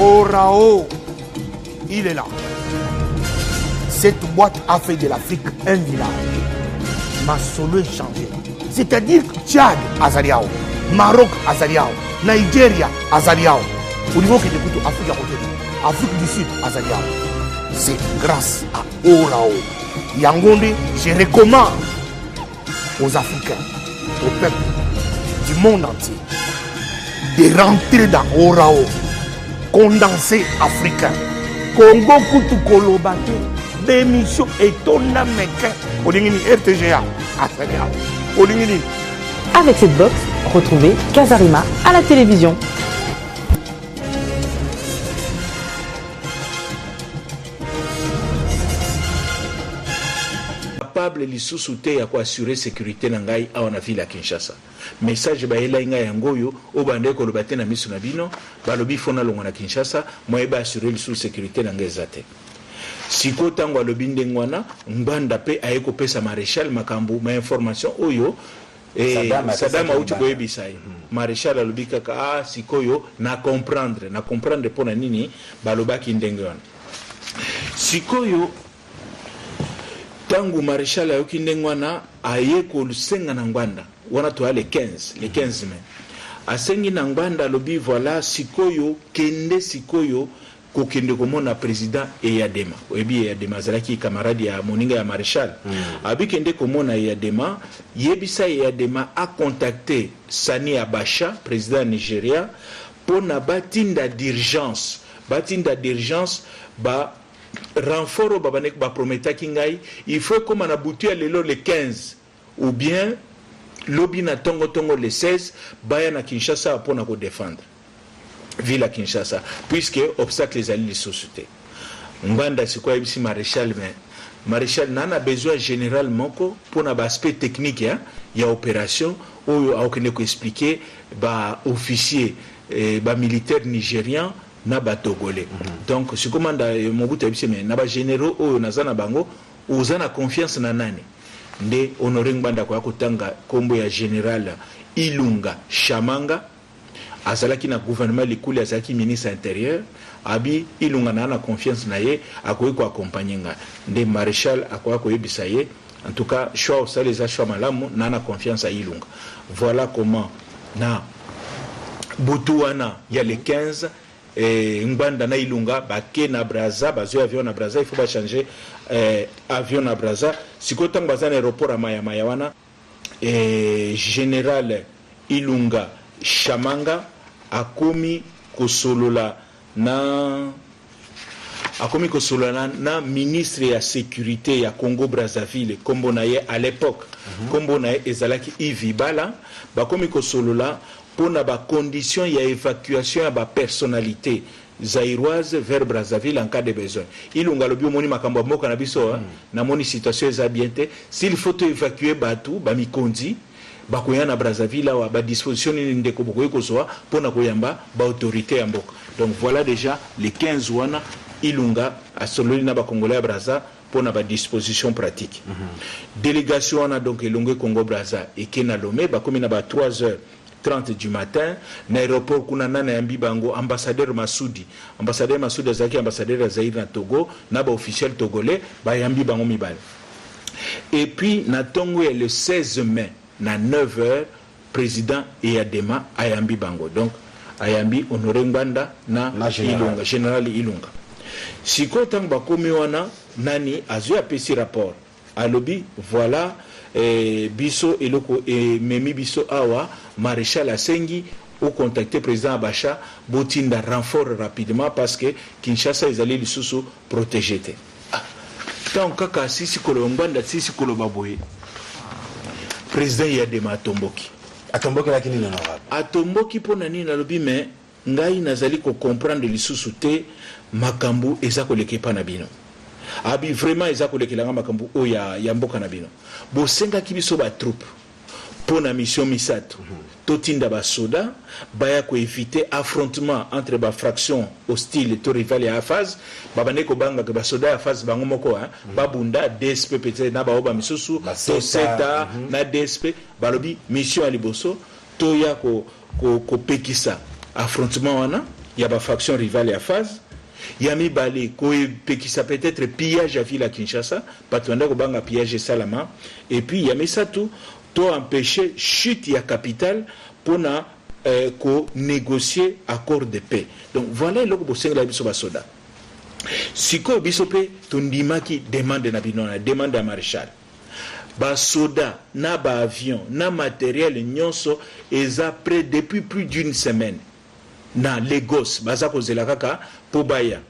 Orao, il est là. Cette boîte a fait de l'Afrique un village. Masolo échangé. C'est-à-dire Tchad, azali awa, Maroc, azali awa, Nigeria, azali awa. Au niveau que écoute Afrique à côté, Afrique du Sud, azali awa. C'est grâce à Orao. Yango nde, je recommande aux Africains, au peuple du monde entier, de rentrer dans Orao, condensé africain. Congo kutu koloba te, démission etonda meke. Olingi nini? RTGA azali awa. Olingi nini? Avec cette box, retrouvez Casarima à la télévision. Capable lisusu te ya koassurer sécurité na ngai awa na ville ya Kinshasa. Message bayelai ngai yango oyo, oyo bandeki koloba te na miso na bino. Balobi fo nalongwa na Kinshasa, moye baassurer lisusu sécurité na ngai eza te. Sikoyo ntango alobi ndenge wana, Ngbanda mpe aye kopesa maréchal makambo ma information oyo Saddam apesaki. Saddam auti Ngbanda. koyebisa ye. Maréchal alobi kaka: ah, sikoyo na comprendre mpo na nini balobaki ndenge wana. Sikoyo ntango maréchal ayoki ndenge wana, aye kosenga na Ngbanda wana, toya le 15, le 15 mai, asengi na Ngbanda, alobi: voilà, sikoyo kende, sikoyo kokende komona président Eyadema. Oyebi Eyadema azalaki camarade ya moninga ya maréchal. Abi kende komona Eyadema, yebisa Eyadema acontacte Sani Abacha, président ya Nigeria, mpo na batinda d'urgence, batinda d'urgence ba renfort oyo babandaki baprometaki ngai. Il faut ekóma na butu ya lelo le 15 ou bien lobi na ntongo-ntongo le 16, baya na Kinshasa mpona kodéfendre ville ya Kinshasa, puisque obstacle ezali lisusu te. Ngbanda sikoyo ayebisi maréchal: mais maréchal, na besoin général moko mpona baaspect technique ya opération oyo akokende koexpliquer baofficier, bamilitaire nigérian na batogolais. Donc sikoyo manda Mobutu ayebisi: mais na bagénéraux oyo naza na bango, oza na confiance na nani? Nde Honoré Ngbanda akoya kotanga nkombo ya général Ilunga Shamanga, azalaki na gouvernement Likuli, azalaki ministre intérieur. Abi Ilunga na confiance na ye, akoki koaccompagner ngai. Nde maréchal akoya koyebisa ye: en tout cas, choix osala eza choix malamu, na confiance ya Ilunga. Voilà comment na butu wana ya le 15, Ngbanda na Ilunga bake na Braza, bazwi avion na Braza. Il faut bachanger avion na Braza. Sikoyo ntango baza na aéroport ya Mayamaya wana, général Ilunga Shamanga akomi kosolola na ministre ya sécurité ya Congo Brazzaville. Nkombo na ye à l'époque, nkombo na ye ezalaki Yves Ibala. Bakomi kosolola mpona bacondition ya évacuation ya bapersonnalité zaïroise vers Brazzaville en cas de besoin. Ilunga alobi: omoni makambo ya mboka na biso, namoni situation eza bien te. S'il faut to évacuer bato bamikonzi bakoya na Brazzaville awa, badisposition nini ndeko bokoki kozwa mpona koyamba baautorité ya mboka? Donc voilà, déjà le 15 wana, Ilunga asololi na bakongolais ya Braza mpona badisposition pratique. Délégation wana donc elongwe Congo Braza, eke na Lomé. Bakomi na ba 3 heures 30 du matin na aéroport kuna. Nana yambi bango? Ambassadeur Masudi. Ambassadeur Masudi azalaki ambassadeur ya Zaire na Togo, na baofficiel togolais bayambi bango mibale. Et puis na ntongo ya le 16 mai na 9 heures, président Eyadema ayambi bango, donc ayambi Honoré Ngbanda na, Na général. Ilunga, général Ilunga. Sikoyo ntango bakomi wana, nani azwi, apesi rapport, alobi: voilà, biso eloko ememi biso awa, maréchal asengi ocontacte président Abacha, botinda renfort rapidement parce que Kinshasa ezali lisusu protégé te. Ah, ntango kaka asisi koloba, Ngbanda asisi koloba boye, président Eyadema atomboki. Atombokelaki nini, honorable? Atomboki mpo na nini? Alobi: mais ngai nazali kocomprendre lisusu te makambo eza koleka epa na bino. Abi vraiment eza kolekelanga makambo oyo ya mboka na bino. Bosengaki biso batroupe mpo na mission misato. Totinda basoda baya koéviter affrontement entre bafraction hostile to rivale ya AFAZ. Babandaki kobangaka basoda ya FAZ bango moko, hein, babunda DSP peut-être na bao bamisusu. Baseta, to SETA na DSP. Balobi mission ya liboso, toya kopekisa affrontement wana. Ya bafaction rivale ya phase ya mibale, kopekisa peut-être pillage ya ville ya Kinshasa, bato banda kobanga pillage esalama. Et puis ya misato, to empêcher chute ya capitale mpona konégocier accord de paix. Donc voilà eloko bosengela biso basoda. Sikoyo biso mpe tondimaki demande na bino, na demande ya maréchal. Basoda na baavion na matériel nyonso eza prêt depuis plus d'une semaine na Lagos, baza kozela kaka mpo baya.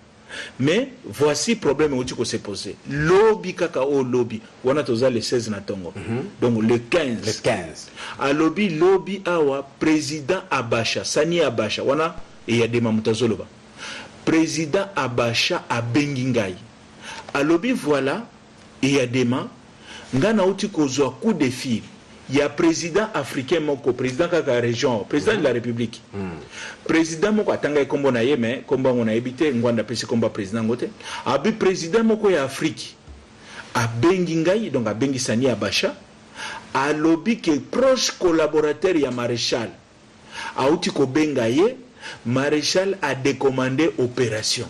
Mais voici problème euti kose poser lobi kaka oyo. Lobi wana toza le 16 na ntongo, donc le 15. Le 15. Alobi lobi awa président Abacha, Sani Abacha wana, Eyadema moto azoloba, président Abacha abengi ngai, alobi: "Voilà, Eyadema, ngai nauti kozwa coup de fil ya président africain moko, président kaka ya région, président de la république, président moko atangaki nkombo na ye, mais nkombo yango nayebi te. Ngbanda apesi nkombo ya président yango te. Abi président moko ya Afrique abengi ngai, donc abengi Sani Abacha, alobi ke proche collaborateur ya maréchal auti kobenga ye, maréchal adécommandé opération."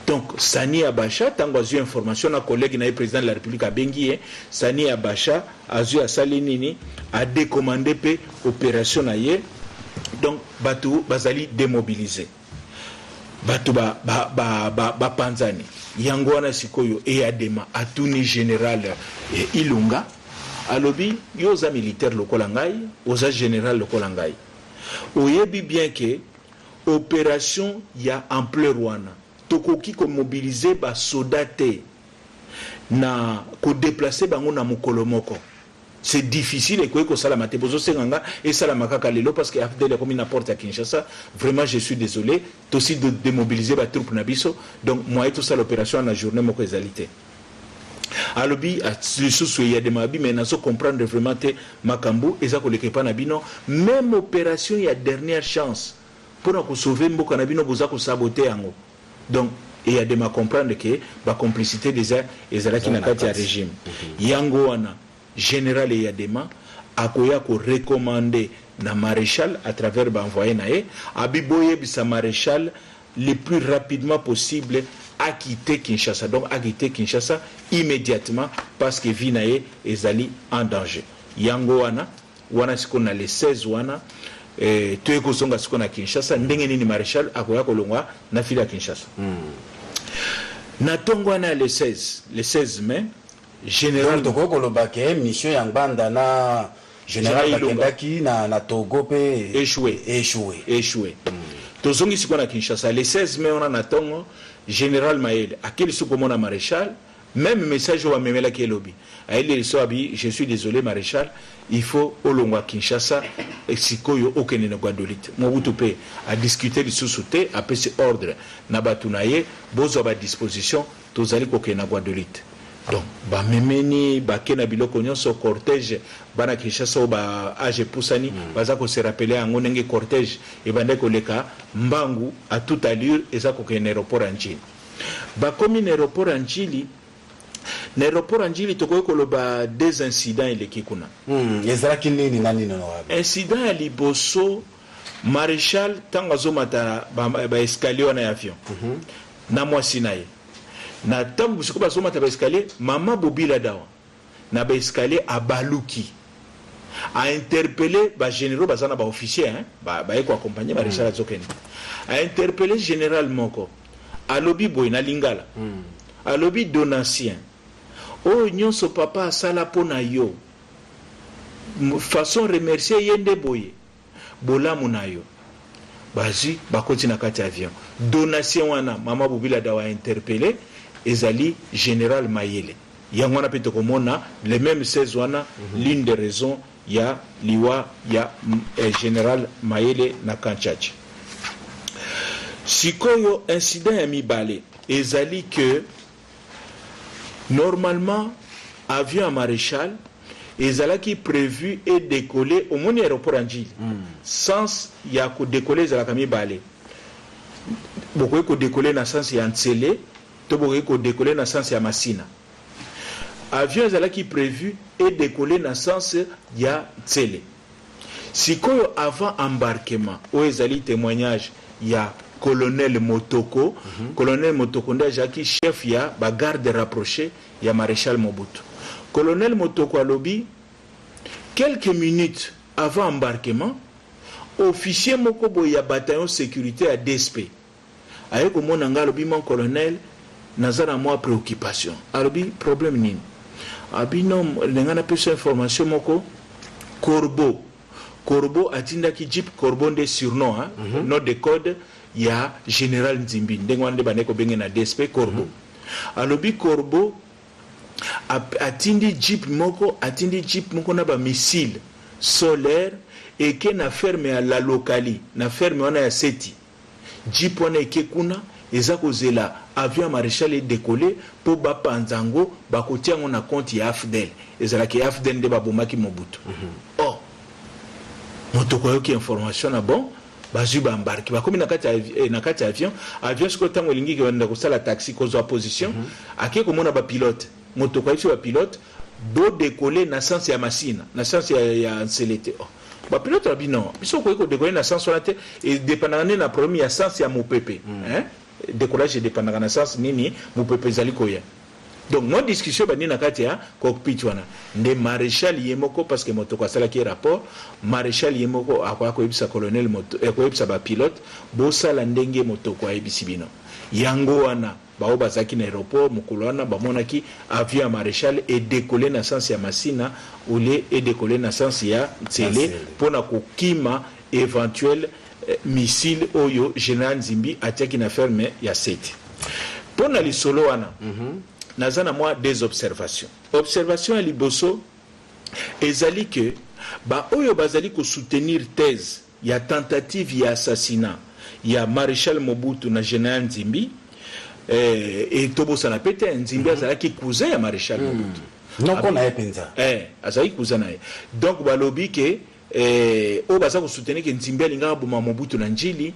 Donc Sani Abacha, ntango azwi information na collègue na ye président de la république abengi ye, Sani Abacha azwi, asali nini? Adécommandé mpe opération na ye. Donc bato bazali démobilisé, bato bapanzani ba. Yango wana sikoyo Eyadema atuni général Ilunga, alobi: "Yo oza militaire lokola ngai, oza général lokola ngai, oyebi bien ke opération ya ampleur wana tokoki komobilize basoda te na kodéplacer bango na mokolo moko. C'est difficile, ekoki kosalama te. Bozosenga nga esalama kaka lelo parce que AFDL ekomi na porte ya Kinshasa. Vraiment, je suis désolé, tosi de démobiliser batroupe na biso, donc moyen tosala opération na journée moko ezali te." Alobi lisusu, Eyadema abi: "Mais nazo comprendre vraiment te makambo eza koleka epa na bino. Même opération ya dernière chance mpona kosauver mboka na bino, boza kosaboter yango." Donc Eyadema comprendre ke bacomplicité déjà ezalaki na kati ya régime. Yango wana général Eyadema akoya korecommander na maréchal à travers baenvoyé na ye, abi: "Boyebisa maréchal le plus rapidement possible a quitter Kinshasa, donc a quitter Kinshasa immédiatement parce que vie na ye ezali en danger." Yango wana wana sikoyo na le 16 wana toye kozonga sikoyo na Kinshasa. Ndenge nini maréchal akoya kolongwa na ville ya Kinshasa na ntongo wana ya le 16, le 16 mai, général Donc tokoki koloba ke mission ya Ngbanda na général Général Ilunga. Bakendaki na Togo mpe Échoué. Échoué. Échoué. Tozongi sikoyo na Kinshasa le 16 mai wana na ntongo. Général Mayele akeli soki komona maréchal, même message oyo amemelaki elobi, ayeli liso, abi: "Je suis désolé maréchal, il faut olongwa Kinshasa sikoyo, okende na Gbadolite." Mobutu mpe adiscute lisusu te, apesi ordre na bato na ye: "Bozwa badisposition, tozali kokende na Gbadolite." Donc bamemeni, bake na biloko nyonso, cortège. Bana Kinshasa oyo ba age epusani baza kose rappeler yango, ndenge cortège ebandaki koleka mbangu à toute allure, eza kokende na aéroport ya Njili. Bakomi na aéroport ya Njili. Na aéroport ya Njili, tokoki koloba des incidents eleki kuna. Ezalaki nini na nini, honorable? Incident ya liboso, maréchal ntango azomata baescalier wana ya avion na mwasi na ye, na ntango sikoyo bazomata baescalier, mama Bobila Dawa na baescalier abaluki, ainterpeller bagénéraux baza na baofficier, hein, baye koaccompagner maréchal azokende. Ainterpeller général moko, alobi boye na lingala, alobi: "Donatien, oyo nyonso papa asala mpo na yo, façon remercier ye nde boye, bolamu na yo." Bazwi, bakoti na kati ya avion. Donatien wana mama Bobila Dawa interpellé ezali général Mayele. Yango wana mpe tokomona le même 16 wana l'une des raisons ya liwa ya général Mayele na camp Tshatshi. Sikoyo incident ya mibale ezali que normalement avion ya maréchal ezalaki prévu edécoller. Omoni aéroport ya Njili, sens ya kodécoller ezalaka mibale: bokoki kodécoller na sens ya Nsele to bokoki kodécoller na sens ya Masina. Avion ezalaki prévu edécoller na sens ya Nsele. Sikoyo avant embarquement, oyo ezali témoignage ya colonel Motoko. Colonel Motoko nde azalaki chef ya bagarde rapproché ya maréchal Mobutu. Colonel Motoko alobi, quelques minutes avant embarquement, officier moko boye ya bataillon sécurité ya DSP aye komona nga. Alobi: "Mon colonel, naza na mwa préoccupation." Alobi: "Problème nini?" Abi: "Non, ndenge napesa information moko, Corbeau, Corbeau atindaki jeep." Corbeau nde surnom, hein? Nom de code ya général Nzimbi, ndenge wana nde bandeki kobenge na DSP Corbeau. Alobi Corbeau atindi jeep moko, atindi jeep moko na bamissile sol-air, eke na ferme ya La Lokali, na ferme wana ya Seti. Jeep wana eke kuna, eza kozela avion ya maréchal edécoller mpo bapanza yango, bakotia yango na compte ya AFDL. Ezalaki AFDL nde babomaki Mobutu. Oh, Motoko ayoki information na bon, bazwi baembarquer, bakomi na kati ya avion. Avion sikoyo, ntango elingi kobanda kosala taxi, kozwa position, ake komona bapilote. Motoko ayebisi bapilote: "Bodécoller na sens ya Masina, na sens ya Nsele te." Oh. Bapilote babi: "Non, biso okoki kodécoller na sens wana te, edépendaka nde na problème ya sens ya mopepe, hein? Décollage edépendaka na sens nini mopepe ezali koya." Donc mwa discussion bandi na kati ya cockpit wana. Nde maréchal ye moko, parce que Motoko asalaki rapport, maréchal ye moko akoya koyebisa colonel koyebisa bapilote: "Bosala ndenge Motoko ayebisi bino." Yango wana bao bazalaki na aéroport mokolo wana bamonaki avion ya maréchal edécoller na sens ya Masina au lieu edécoller na sens ya Ntsele, Ntsele. mpona kokima éventuel missile oyo général Nzimbi atiaki na ferme ya Seti. Mpo na lisolo wana, naza na mwa des observations. Observation ya liboso ezali ke baoyo bazali kosoutenir thèse ya tentative ya assassinat ya maréchal Mobutu na général Nzimbi, tobosana pe te, Nzimbi azalaki cousin ya maréchal Mobutu. Noko na ye mpenza. Azalaki cousin na ye. Donc balobi ke oyo baza kosoutenir ke Nzimbi alingaka boma Mobutu na Njili,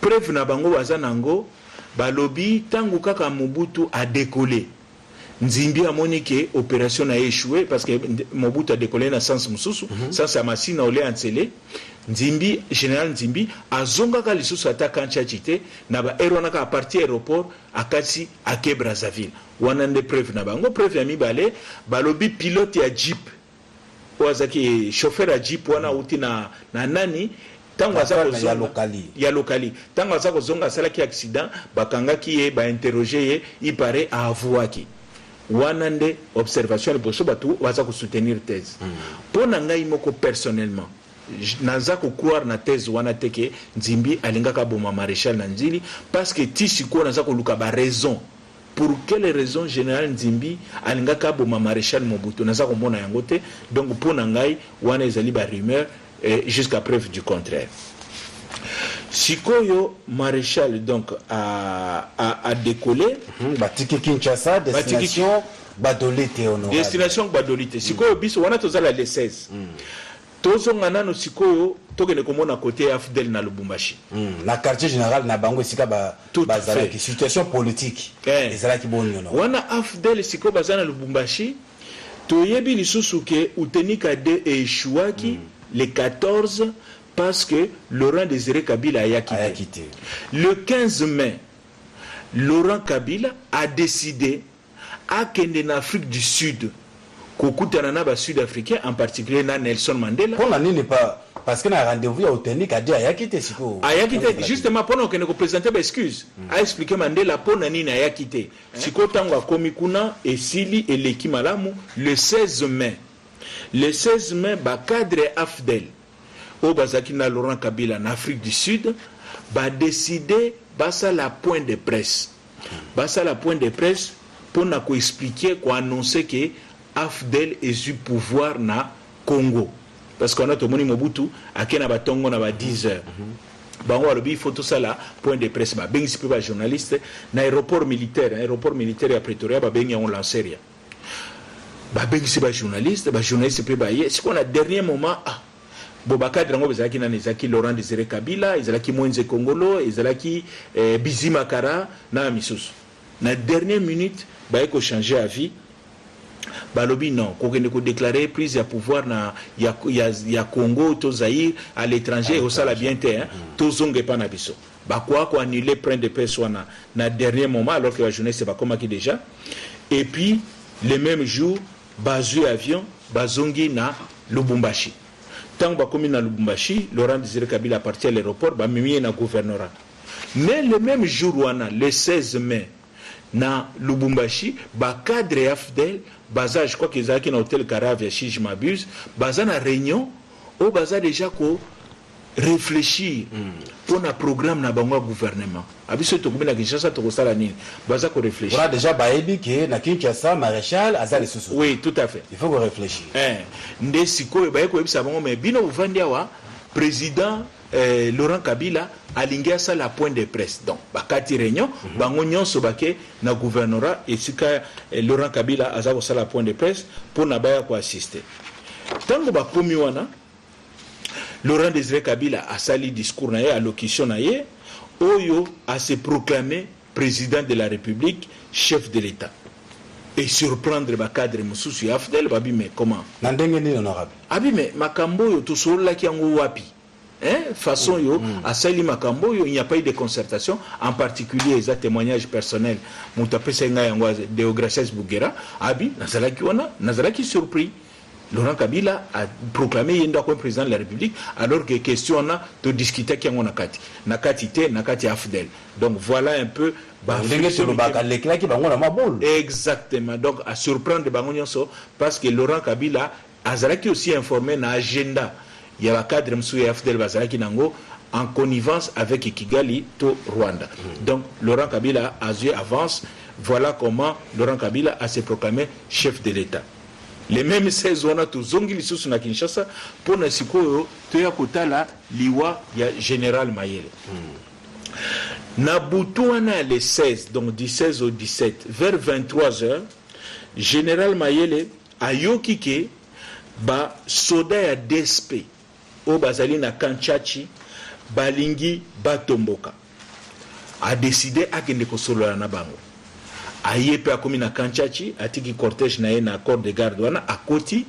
preuve na bango baza nango, balobi ntango kaka Mobutu adécoller, Nzimbi amoni ke opération na ye échoué, parce que Mobutu adécoller na sens mosusu, sens ya Masina au lieu ya Ntsele. Nzimbi, général Nzimbi azongaka lisusu ata Kantiaci te na baheure wana, kaka partir aéroport akati, ake Brazzaville. Wana nde preuve na bango. Preuve ya mibale, balobi pilote ya jeep oyo azalaki chauffeur ya jeep wana auti na nani, ntango aza ya kozonga Lokali. Ya Lokali, ntango aza kozonga asalaki accident, bakangaki ye, bainterroger ye, ipare aavouaki. Wana nde observation ya liboso, bato baza kosoutenir thèse. Mpo na ngai moko personnellement, naza kocroire na thèse wana te ke Nzimbi alingaka boma maréchal na Nzili, parce que ti sikoyo naza koluka baraison, pour quelle raison général Nzimbi alingaka aboma maréchal Mobutu, naza komona yango te. Donc mpo na ngai wana ezali barumeur, jusqu'à preuve du contraire. Sikoyo maréchal donc a décollé. Batiki Kinshasa, destination Gbadolite, honorable. Destination Gbadolite. Sikoyo biso wana tozala le 16. Tozonga nano sikoyo, tokende komona côté ya AFDL na Lubumbashi. Na quartier général na bango esika Tout à bazalaki. fait. Situation politique ezalaki boni, honorable? Wana AFDL sikoyo baza na Lubumbashi. Toyebi lisusu ke Utenika 2 échouaki le 14, parce que Laurent Désiré Kabila ayaki te. Ayaki te. Le 15 mai, Laurent Kabila a décidé akende na Afrique du Sud kokutana na basud-africain, en particulier na Nelson Mandela. Mpo na nini? Pa parce que na rendez-vous ya Utenika 2 ayaki te sikoyo. Ayaki te justement mpona okende koprésenter baexcuse, aexpliquer Mandela mpo na nini ayaki te. Sikoyo ntango akomi kuna, esili eleki malamu. Le 16 mai, le 16 mai, bacadre ya AFDL oyo bazalaki na Laurent Kabila na Afrique du Sud badécider basala point de presse, basala point de presse mpona koexpliquer, koannoncer ke AFDL ezwi pouvoir na Congo, parce que wana tomoni Mobutu ake na batongo na ba 10 heures. Bango balobi il faut tosala point de presse. Babengisi mpe bajournaliste na aéroport militaire, aéroport militaire ya Pretoria, babengi yango Lanseria. Babengisi bajournaliste, bajournaliste mpe baye. Sikoyo na dernier moment, ah bo bacadre yango ezalaki nani? Ezalaki Laurent Désiré Kabila, ezalaki Mwenze Kongolo, ezalaki Bizima Kara na misusu. Na dernière minute baye kochanger avis. Balobi non, kokende kodéclarer prise ya pouvoir na ya Congo to Zaïre à l'étranger ekosala bien te, hein? Tozonga epa na biso. Bakoka koannuler point de presse wana na dernier moment, alors que bajournaliste bakomaki déjà. Et puis le même jour, bazwi avion, bazongi na Lubumbashi. Ntango bakomi na Lubumbashi, Laurent Désiré Kabila aparti à l'aéroport, bamemi ye na gouvernorat. Mais le même jour wana, le 16 mai, na Lubumbashi, bacadre ya AFDL baza, je crois que ezalaki na hôtel Caravia, si je m'abuse, baza na réunion oyo baza déjà ko réfléchir mpo na programme na bango ya gouvernement. Abiso tokomi na Kinshasa, tokosala nini? Baza koréfléchir. Voilà, déjà bayebi ke na Kinshasa maréchal aza lisusu. Oui, tout à fait. Il faut koréfléchir. Nde sikoyo baye koyebisa bango: me bino bovandi awa, président Laurent Kabila alingi asala point de presse. Donc bakati réunion, bango nyonso bake na gouvernorat, esika Laurent Kabila aza kosala point de presse mpo na baya koassister. Ntango bakomi wana, Laurent Désiré Kabila asali discours na ye, allocution na ye oyo ase proclamé président de la République, chef de l'État, et surprendre bacadre mosusu ya AFDL. Babi: mais comment? Na ndenge nini, honorable? Abi: mais makambo oyo tosololaki yango wapi, hein? Façon oyo asali makambo oyo, il n'y a pas eu de concertation. En particulier, eza témoignage personnel, moto apesaki ngai yango, Deogracias Bugera. Abi: nazalaki wana, nazalaki surpris. Laurent Kabila a proclamé ye nde akomi président de la République, alors que question wana todiscutaki yango na kati te, na kati ya AFDL. Donc voilà un peu. Ndenge tolobaka, alekelaki bango na mabolo. Exactement. Donc à surprendre bango nyonso, parce que Laurent Kabila azalaki aussi informé na agenda ya bacadre mosusu ya AFDL bazalaki nango en connivence avec Kigali to Rwanda. Donc Laurent Kabila azwi avance. Voilà comment Laurent Kabila a se proclamé chef de l'État. Le même 16 wana, tozongi lisusu na Kinshasa mpo na sikoyo toya kotala liwa ya général Mayele. Na butu wana ya le 16, donc du 16 au 17, vers 23 heures, général Mayele ayoki ke basoda ya DSP oyo bazali na camp Tshatshi balingi batomboka. Adécider akende kosolola na bango. Aye mpe akomi na camp Tshatshi, atiki cortège na ye na corps de garde wana, akoti.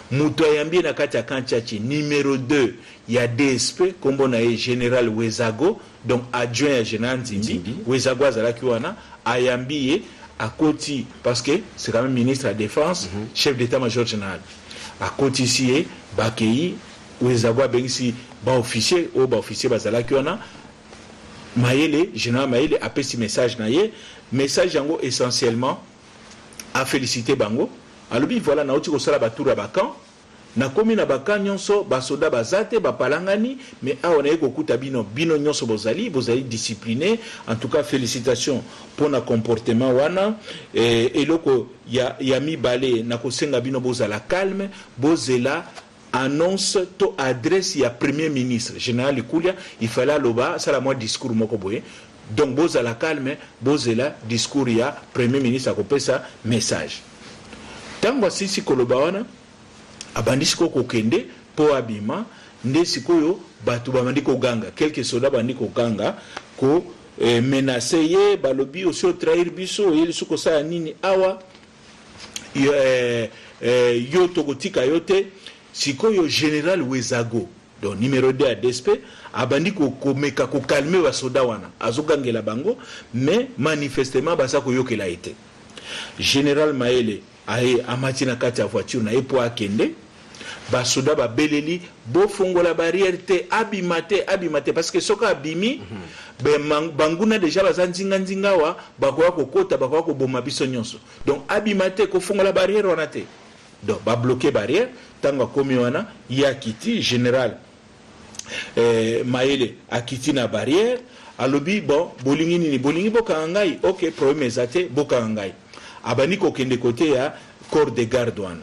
Moto ayambi ye na kati ya camp Tshatshi, numéro 2 ya DSP, nkombo na ye général Wezago, donc adjoint ya général Nzimbi. Wezago azalaki wana, ayambi ye, akoti, parce que c'est quand même ministre ya Défense, chef d'état major général. Akotisi ye, bakei. Wezago abengisi baofficier oyo baofficier bazalaki wana. Mayele, général Mayele apesi message na ye. Message yango, essentiellement, afélicité bango. Alobi: voilà, nauti kosala batour ya bacamp, nakomi na bacamp nyonso, basoda baza te, bapalangani, mais awa naye kokuta bino, bino nyonso bozali discipliné. En tout cas, félicitation mpona comportement wana. Eloko ya mibale, nakosenga bino bozala calme, bozela annonce to adresse ya premier ministre général Likulia. Il fallait aloba, asala mwa discours moko boye. Donc bozala calme, bozela discours ya premier ministre, akopesa message. Ntango asilisi koloba wana, abandi sikoyo kokende mpo abima. Nde sikoyo bato babandi koganga, quelques soldats bandi koganga, ko menacer ye. Balobi: osi otrahir biso, oyeli soki kosala nini awa? Yo tokotika yo te. Sikoyo général Wezago, donc numéro 2 ya DSP, abandi komeka kokalmer basoda wana, azogangela bango, mais manifestement baza koyokela ye te. Général Mayele aye, amati na kati ya voiture na ye mpo akende. Basoda babeleli: bofongola barrière te, abima te, abima te, parce que soki abimi, banguna déjà baza nzinga-nzinga awa, bakoya kokota, bakoya koboma biso nyonso. Donc abima te, kofongola barrière wana te. Donc babloquer barrière. Ntango akomi wana, ye akiti, général Mayele akiti na barrière, alobi: bon, bolingi nini? Bolingi bokanga ngai? Ok, problème eza te, bokanga ngai. Abandi kokende kote ya corps de garde wana.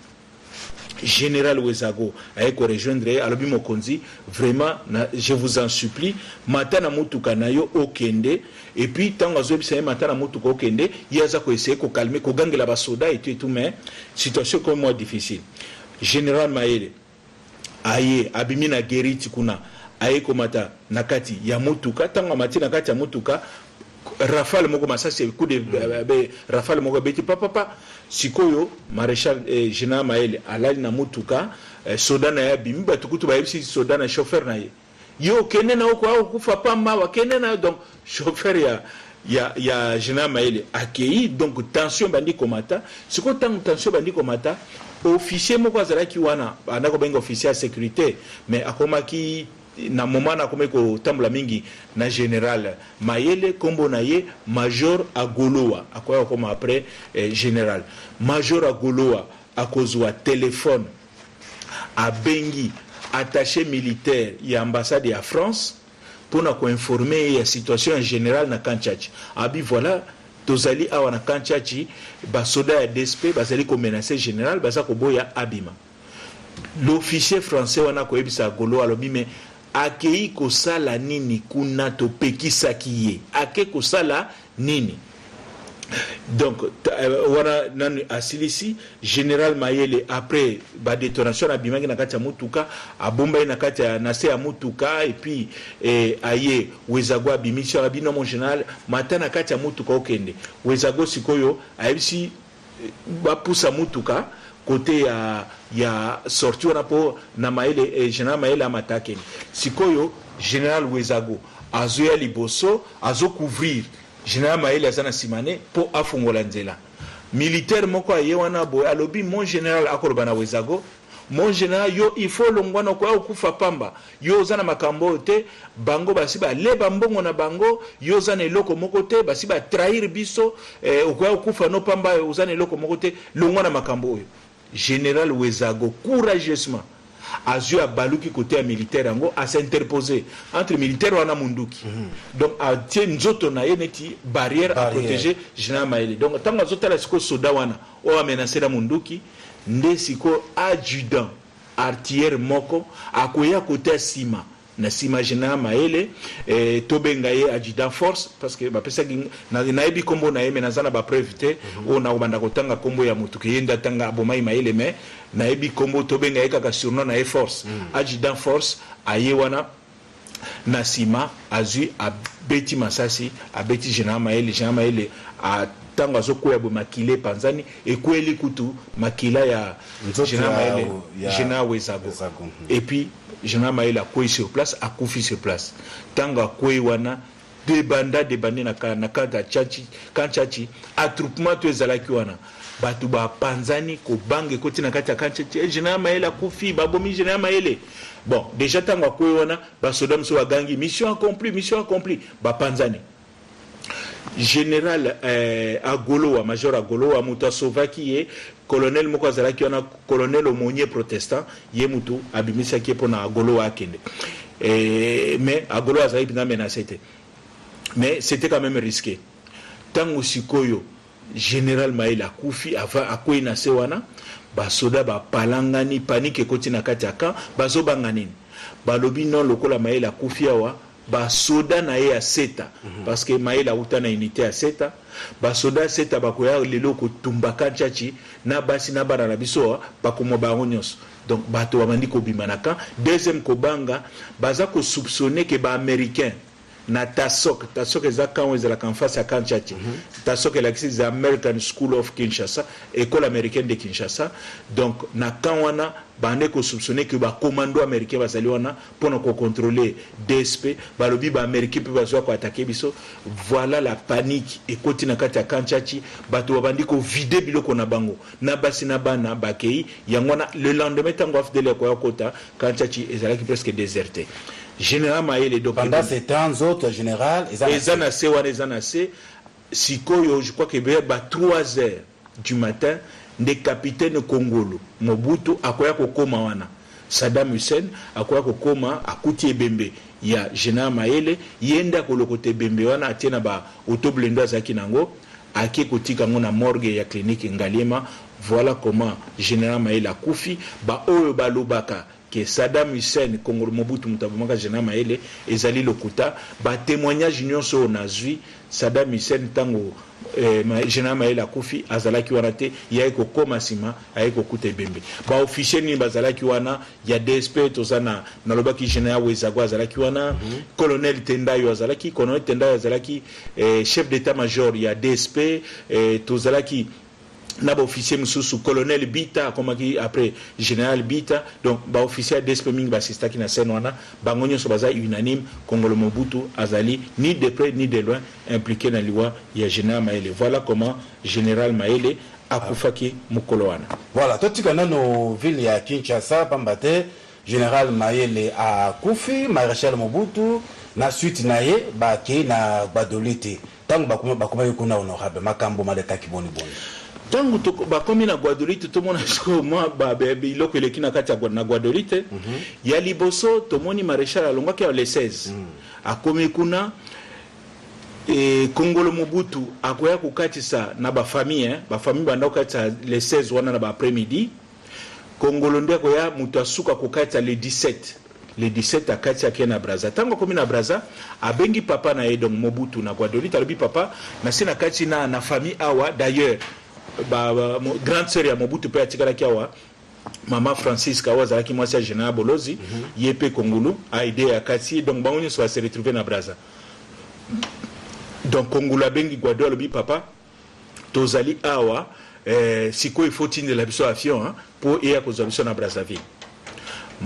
Général Wezago aye korejoindre ye, alobi: mokonzi, vraiment je vous en supplie, mata na motuka na yo, okende. Et puis ntango azoyebisa ye mata na motuka, okende, ye aza koessayer kokalmer, kogangela basoda et tout et tout, mais situation comme mwa difficile. Général Mayele aye, abimi na guérite kuna, aye komata na kati ya motuka. Ntango amati na kati ya motuka, Rafale moko, masasi, coup de rafale moko ebeti papapa. Sikoyo maréchal, général Mayele alali na mutuka. Soda na ye abimi, bato kutu bayebisi soda na chauffeur na ye: "Yo okende na oko akokufa pamba, wakende na yo." Donc chauffeur ya général Mayele akei. Donc tension ebandi komata. Sikoyo ntango tension ebandi komata, officier moko azalaki wana, banda kobenga officier ya sécurité, mais akomaki na moment na akomaki kotambola mingi na général Mayele, nkombo na ye major Agolowa, akoya kokoma après général. Major Agolowa akozwa telefone, abengi attaché militaire ya ambassade ya France mpona koinformer ye ya situation ya général na camp Tshatshi. Abi: "Voilà, tozali awa na camp Tshatshi, basoda ya DSP bazali komenacer général, baza koboya abima." L'officier français wana koyebisa Agolo, alobi: "Me akei kosala nini kuna? Topekisaki ye, ake kosala nini?" Donc wana nani asilisi général Mayele. Après badétonation, abimaki na kati ya mutuka, abombai na kati ya na se ya mutuka. Et puis aye Wezago abimisi, abi: "No, mon général, mata na kati ya mutuka, okende." Wezago sikoyo ayebisi bapusa mutuka côté ya sortie wana mpo na Mayele, général Mayele amata, akende. Sikoyo général Wezago azoya liboso, azocouvrir général Mayele, aza na nsima ne mpo afungola nzela. Militaire moko aye wana boye, alobi: "Mon général," akoloba na Wezago, "mon général, yo il faut longwana, okoya kokufa pamba. Yo oza na makambo oyo te, bango basi baleba mbongo na bango, yo oza na eloko moko te, basi batrahir biso, okoya kokufa no pamba, oza na eloko moko te, longwa na makambo oyo." Général Wezago courageusement azwi, abaluki côté ya militaire yango, as'interpose entre militaire wana munduki. Donc atie nzoto na ye neti barrière, aprotéger général Mayele. Donc ntango azotala sikoyo soda wana oyo amenace na munduki, nde sikoyo adjudant artilleur moko akoya côté ya nsima, na nsima général Mayele. Tobenga ye adjudant Force, parce que bapesaki, nayebi nkombo na ye, me naza na bapreuve te. Oyo nakobanda kotanga nkombo ya motu ke ye nde atanga abomai Mayele, me nayebi nkombo, tobenga ye kaka surnom na ye Force. Adjudant Force aye wana na nsima, azwi, abeti masasi, abeti général Mayele. Général Mayele ntango azokwea boye, makila epanzani, ekweli kutu makila ya général Mayele, général Wezago. Et puis général Mayele akwei sur place, akufi sur place. Ntango akwei wana, debanda debande na kati ya camp Tshatshi, attroupement to ezalaki wana, bato bapanzani, kobanga ekoti na kati ya camp Tshatshi: "Général Mayele akufi, babomi général Mayele." Bon, déjà ntango akwei wana, basoda mosusu bagangi: "Mission accomplie, mission accomplie." Bapanzani. Général Agolowa, major Agolowa, moto asovaki ye, colonel moko azalaki wana, colonel aumônier protestant, ye motu abimisaki ye mpona Agolowa akende. Mais Agolowa azalaki mpenza menacé te, mais c'était quand même risqué. Ntango sikoyo général Mayele akufi, akwei na se wana, basoda bapalangani, panique ekoti na kati ya camp. Bazobanga nini? Balobi: "Non, lokola Mayele akufi awa, basoda na ye ya Seta, parce que Mayele auta na unité ya Seta, basoda ya Seta bakoya lelo kotumba camp Tshatshi na basi na bana na biso, bakomwa bango nyonso." Donc bato babandi kobima na camp. Deuxième kobanga, baza kosoupçonner ke baaméricain na Tasok. Tasok eza camp oyo ezalaka en face ya camp Tshatshi. Tasok elakisi the American School of Kinshasa, école américaine de Kinshasa. Donc na camp wana bande kosoupçonner ke bacommando américain bazali wana mpona kocontrôler DSP. Balobi baaméricain mpe bazwa koattaquer biso. Voilà la panique ekoti na kati ya camp Tshatshi. Bato babandi kovider biloko na bango, na basi na bana bakei. Yango wana le lendemain, ntango AFDL akoya kota, camp Tshatshi ezalaki presque déserté. Général Mayele, donc pendant ce temps nzoto général eza na se wana, eza na se. Sikoyo je crois que ba 3 heures du matin nde capitaine Kongolo Mobutu akoya kokóma wana. Saddam Hussein akoya kokóma, akuti ebembe ya général Mayele. Ye nde akolokota ebembe wana, atie na ba auto blindé azalaki nango, ake kotika yango na morgue ya clinique Ngaliema. Voilà comment général Mayele akufi. Baoyo balobaka ke Saddam Hussein, Kongolo Mobutu moto abomaka général Mayele, ezali lokuta. Batémoignage nyonso oyo nazwi, Saddam Hussein, ntango général Mayele akufi, azalaki wana te. Ye aye kokóma nsima, aye kokuta ebembe. Baofficier nini bazalaki wana ya DSP? Toza na, nalobaki, général Wezago azalaki wana, colonel Tendayo azalaki, colonel Tendayo azalaki chef d'état major ya DSP. Tozalaki na baofficier mosusu, colonel Bita akomaki après général Bita. Donc baofficier ya DSP mingi baasistaki na scène wana. Bango nyonso baza unanime: Kongolo Mobutu azali ni de près ni de loin impliqué na liwa ya général Mayele. Voilà comment général Mayele akufaki mokolo wana. Voilà, totika nano ville ya Kinshasa, pamba te général Mayele akufi, maréchal Mobutu na suite na ye bakei na Gbadolite. Ntango bakomaki kuna, honorable, makambo malekaki boni boni? Ntango bakomi na Gbadolite, tomona sikoyo mwa biloko eleki na kati ya na Gbadolite. Ya liboso, tomoni maréchal alongwaki ya le 16, akomi kuna. Kongolo Mobutu akoya kokatisa na bafamille, hein, bafamille banda kokatisa le 16 wana na baaprès midi. Kongolo nde akoya moto asuka kokatisa le 17. Le 17 akati, ake na Braza. Ntango akomi na Braza, abengi papa na ye, donc Mobutu, na Gbadolite. Alobi: "Papa, nasi na kati na famille awa." D'ailleurs grande sœur ya Mobutu mpe atikalaki awa, mama Francisca, oyo azalaki mwasi ya général Bolozi. Ye mpe Kongulu aide akati. Donc bango nyonso base retrouve na Braza. Donc Kongulu abengi Gbado, alobi: "Papa, tozali awa, sikoyo ifo tindela biso avion mpo eya kozwa biso na Brazzaville."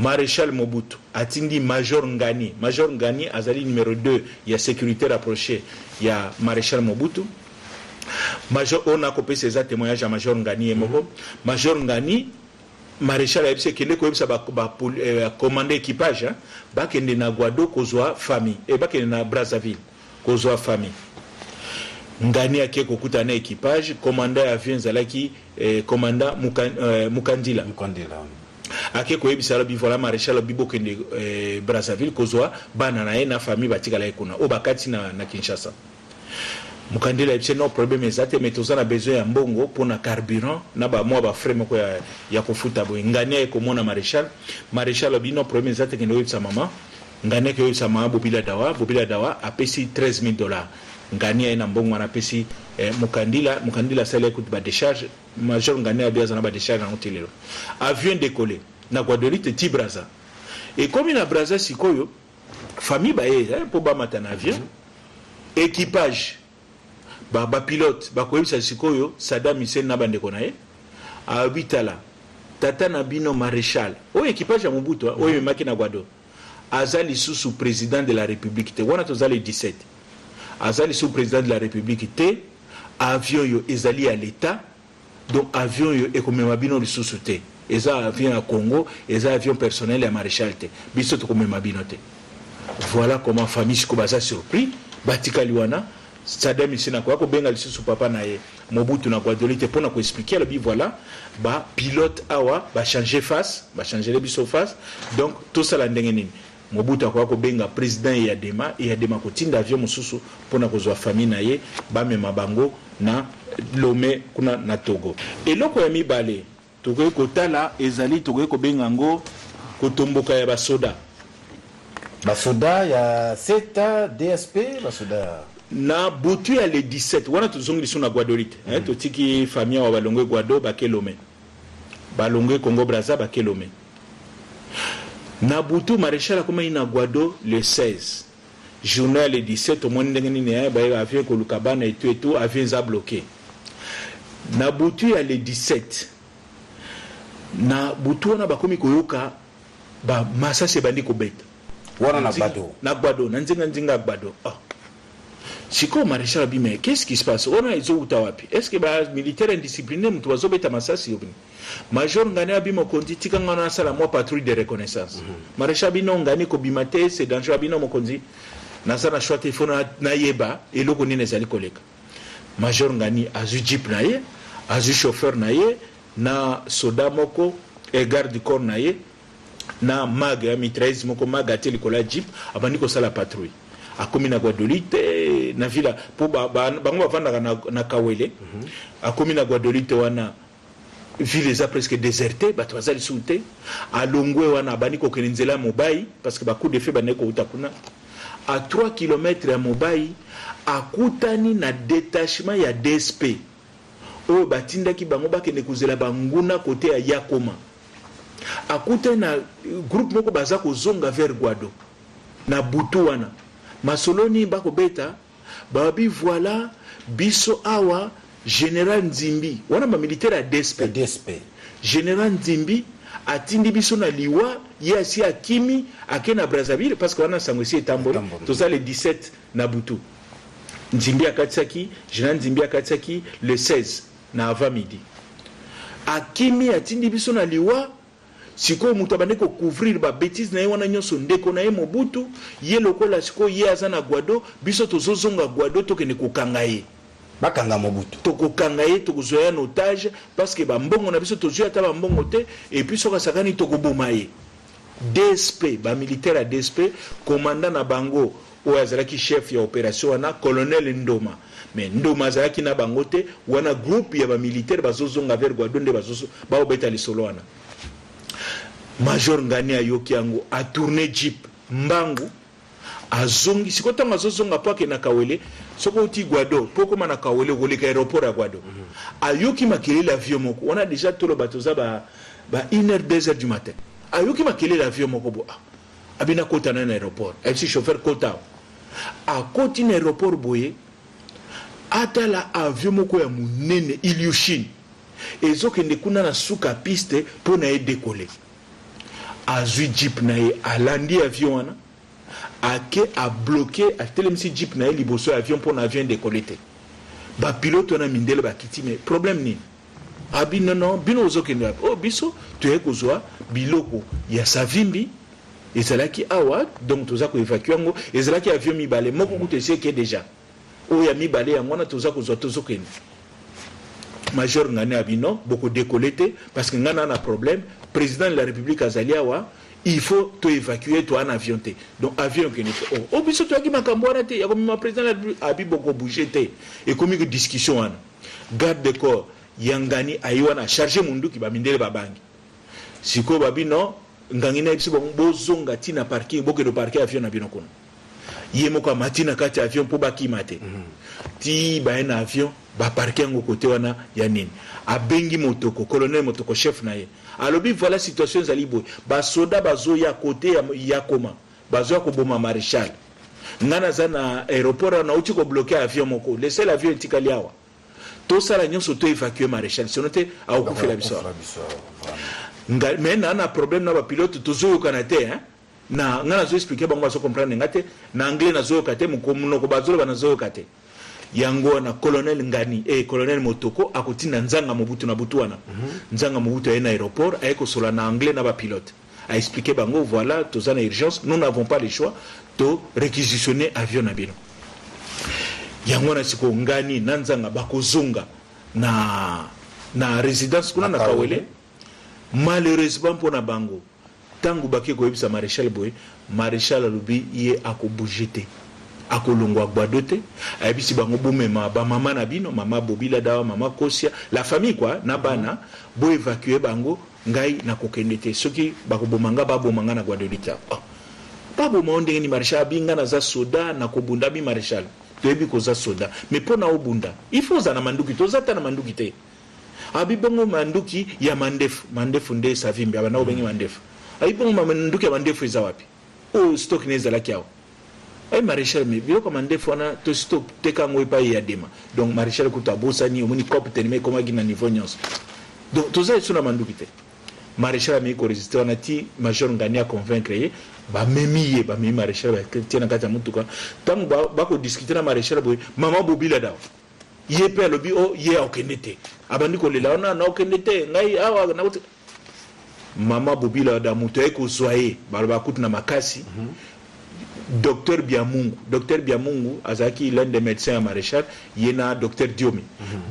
Maréchal Mobutu atindi major Ngani. Major Ngani azali numéro 2 ya sécurité rapproché ya maréchal Mobutu. Major oyo nakopesa eza témoignage ya major Ngani ye moko. Major Ngani, maréchal ayebisi: "Ekende koyebisa bacommande équipage, hein, bakende na Gbado kozwa famille, bakende na Brazzaville kozwa famille." Ngani ake kokuta na équipage. Commandant ya avion ezalaki commandant Mukandila. Mukandila. Ake koyebisa, alobi: "Voilà, maréchal alobi bokende Brazzaville kozwa bana na ye na famille batikala ye kuna, oyo bakati na Kinshasa." Mukandila ayebisi: "No problème eza te, mais toza na besoin ya mbongo mpona carburant na bamwa bafrais moko ya kofuta." Boye Ngani aye komona maréchal. Maréchal alobi: "No problème eza te, kende koyebisa mama." Ngani ake koyebisa mama Bobila Dawa. Bobila Dawa apesi 13 000 $. Ngani aye na mbongo wana, apesi Mukandila. Mukandila asali ekuti badécharge. Major Ngani abi aza na badécharge yango ti lelo. Avion décollé na Gbadolite ti Braza. Ekomi na Braza, sikoyo famille baye mpo bamata na avion. Équipage, bapilote bakoyebisa sikoyo Sadam Hussein na bandeko na ye, alobi: "Tala, tata na bino maréchal oyo, équipage ya Mobutu oyo ememaki na Gbado, aza lisusu président de la République te." Wana toza le 17. "Aza lisusu président de la République te. Avion oyo ezali ya l'État, donc avion oyo ekomema bino lisusu te. Eza avion ya Congo, eza avion personnel ya maréchal te. Biso tokomema bino te." Voilà comment famille sikoyo baza surpris, batikali wana. Sadam Hussein akoya kobenga lisusu papa na ye Mobutu na Gbadolite mpona koexpliquer. Alobi: "Voilà, bapilote awa bachange face, bachangele biso face, donc tosala ndenge nini?" Mobutu akoya kobenga président Eyadema. Eyadema kotinda avion mosusu mpona kozwa famille na ye, bamema bango na Lome kuna na Togo. Eloko ya mibale tokoki kotala ezali, tokoki kobenga yango kotomboka ya basoda. Basoda ya CETA, DSP, basoda. Na butu ya le 17 wana, tozongi lisusu na Gbadolite. Totiki famille awa, balongwe Gbado, bake Lome, balongwe Congo Braza, bake Lome. Na butu, maréchal akomaki na Gbado le 16, journée ya le 17. Omoni ndenge nini baye avion koluka bana etu etu, avion eza bloqué. Na butu ya le 17, na butu wana, bakomi koyoka bamasasi ebandi kobeta. Wana na Gbado? Na Gbado, na nzinga nzinga ya Gbado. Oh. Sikoyo maréchal abi: "Mais qu'est-ce qui se passe wana? Ezowuta wapi? Est ce que bamilitaire indiscipliné moto bazobeta masasi?" Obini major Ngani abi: "Mokonzi, tika nga nasala mwa patrouille de reconnaissance." Maréchal abi: "No, Ngani, kobima te, c'est dangereux." Abi: "No, mokonzi, naza na choix te, ifo nayeba eloko nini ezali koleka." Major Ngani azwi jeep na ye, azwi chauffeur na ye na soda moko e garde du corps na ye na mag ya mitrailleuse moko, mag atie likolo ya jeep, abandi kosala patrouille. Akomi na Gbadolite, na villa, mpo bango bavandaka na Kawele. Akomi na Gbadolite wana. Ville eza presque déserté, bato baza lisusu te. Alongwe wana, abandi kokende nzela ya Mobai, parce que bacoup de feu bandaki kouta kuna. À 3 km ya Mobai, akutani na détachement ya DSP oyo batindaki bango bakende kozela banguna kote ya Yakoma. Akutani na groupe moko baza kozonga vers Gbado na butu wana. Masolo nini bakobeta? Babi voilà, biso awa, général Nzimbi wana, bamilitaire ya DSP, ya DSP, général Nzimbi atindi biso na liwa, ye asi akimi, ake na Brazzaville, parce que wana sango esi etamboli. Etamboli. Toza le 17 na butu. Nzimbi akatisaki, général Nzimbi akatisaki le 16 na avant midi, akimi, atindi biso na liwa. Sikoyo moto abandi kocouvrir babêtises na ye wana nyonso, ndeko na ye Mobutu. Ye lokola sikoyo ye aza na Gbado, biso tozozonga Gbado, tokende kokanga ye. Bakanga Mobutu. Tokokanga ye, tokozwa ye en otage, parce que bambongo na biso, tozwi ata bambongo te. Et puis soki asakani, tokoboma ye. DSP, bamilitaire ya DSP, commandant na bango oyo azalaki chef ya opération wana, colonel Ndoma. Mais Ndoma azalaki na bango te wana. Groupe ya bamilitaire bazozonga vers Gbado nde baobeta lisolo wana. Major Ngani ayoki yango, atourne jeep mbangu, azongi. Sikoyo ntango azozonga mpo akende na Kawele, soki outi Gbado mpo okóma na Kawele, okoleka aéroport ya Gbado. Ayoki makelele avion moko wana. Déjà toloba toza ba 1 heure, 2 heures du matin. Ayoki makelele avion moko bo, ah, abina kota na aéroport. Ayebisi chauffeur: "Kota awa." Akoti na aéroport boye, atala avion moko ya monene, Ilyushin, ezokende kuna na suka piste mpo na ye décoller. Azwi jeep na ye, alandi avion wana, ake abloquer, atelemisi jeep na ye liboso ya avion mpo na avion décoller te. Bapilote wana mindele bakiti: "Mais problème nini?" Abi: "Nono, bino ozokende wapi?" "O biso toye kozwa biloko ya Savimbi ezalaki awa, donc toza koévacuer yango. Ezalaki avion mibale, moko kutu esi eke déjà, oyo ya mibale yango wana toza kozwa, tozokende." Major Ngani abi: "Non, bokodécoller te, parce que ngai na na problème, président de la République azali awa, il faut toévacuer, toa na avion te, donc avion okende te." "O biso toyaki makambo wana te ya komema président de la République." Abi: "Bokobouger te." Ekomi ko discussion wana. Garde de corps ya Ngani aye wana, acharge munduki, bamindele babangi. Sikoyo babi: "Non." Ngangi na biso bango: "Bozonga ntina parking, bokende parquer avion na bino kuna." Ye moko amati na kati ya avion mpo bakima te. Ti baye na avion, baparquer yango kote wana ya nini. Abengi Motoko, colonel Motoko, chef na ye, alobi: "Voilà, situation ezali boye, basoda bazoya kote ya koma, bazoya koboma maréchal. Ngai naza na aéroport awa, nauti kobloquer avion moko, le seul avion etikali awa. Tosala nyonso to évacue maréchal, sinon te akokufela biso awa." Mais na problème na bapilote, tozoyokana te, hein? Na ngai nazoexpliquer bango, bazocomprendre nga te na anglais, nazoyoka te monoko bazoloba, nazoyoka te. Yango wana colonel Ngani, colonel Motoko akotinda Nzanga Mobutu na butu wana. Nzanga Mobutu aye na aéroport, aye kosola na anglais na bapilote, aexpliquer bango: "Voilà, toza na urgence, nous n'avons pas le choix, to réquisitionner avion na bino." Yango wana sikoyo Ngani na Nzanga bakozonga na résidence kuna na Kawele. Malheureusement mpo na bango, ntango bake koyebisa maréchal boye, maréchal alobi ye akobouger te, akolongwa Gbado te. Ayebisi bango: "Bomema bamama na bino, mama Bobila Dawa, mama Kosia, la famille quoi, na bana, boévacuer bango. Ngai nakokende te. Soki bakoboma nga, baboma nga na Gbadolite." Oh. "Baboma o ndenge ni, maréchal?" Abi: "Nga naza soda, nakobunda." Abi: "Maréchal, toyebi koza soda, mais mpo na obunda, il faut oza na manduki. Toza ta na manduki te." Abi: "Bongo manduki ya mandefu?" Mandefu nde Savimbi abanda kobengi mandefu. Abi: "Bongo manduki ya mandefu eza wapi, oyo stock ne ezalaki awa?" Ay: "Maréchal, mais biloko ya mandefu wana tosi toteka yango epai ya dema." Donc maréchal kutu abosani. Omoni cope telema ekomaki na niveau nyonso, donc toza esu na manduki te. Maréchal amei korésister wana ti major Ngani aconvaincre ye, bamemi ye, bamemi maréchal, batie na kati ya motuka. Ntango bakodiscuter na maréchal boye, mama Bobila Dawa ye mpe alobi o ye akokende te, abandi kolela wana: "Naokende te, ngai awa nakoti." Mama Bobila da, moto aye kozwa ye, baloba kutu na makasi, docteur Biamungu. Docteur Biamungu azalaki l'un des médecins ya maréchal, ye na docteur Diomi.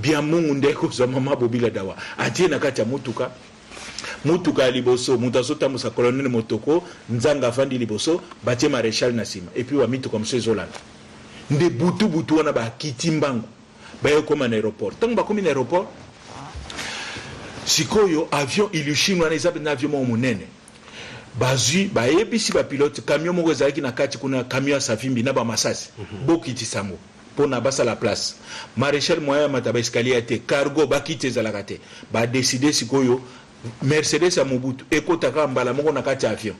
Biamungu nde kozwa mama Bobila Dawa, atie na kati ya motuka. Motuka ya liboso, moto azotambusa colonel Motoko, Nzanga avandi liboso, batie maréchal na nsima, et puis bamituka mosusu ezolanda. Nde butu butu wana bakiti mbangu, baye koma na aéroport. Ntango bakomi na aéroport, Sikoyo avion Ilyushin wana eza mpenza avion moko monene. Bazwi, bayebisi bapilote, camion moko ezalaki na kati kuna, camion ya Savimbi na bamasasi, bokitisa yango mpona basala place. Maréchal moyen amata baescalier ya te, cargo bakiti ezalaka te. Badécider sikoyo Mercedes ya Mobutu ekota kaka mbala moko na kati ya avion.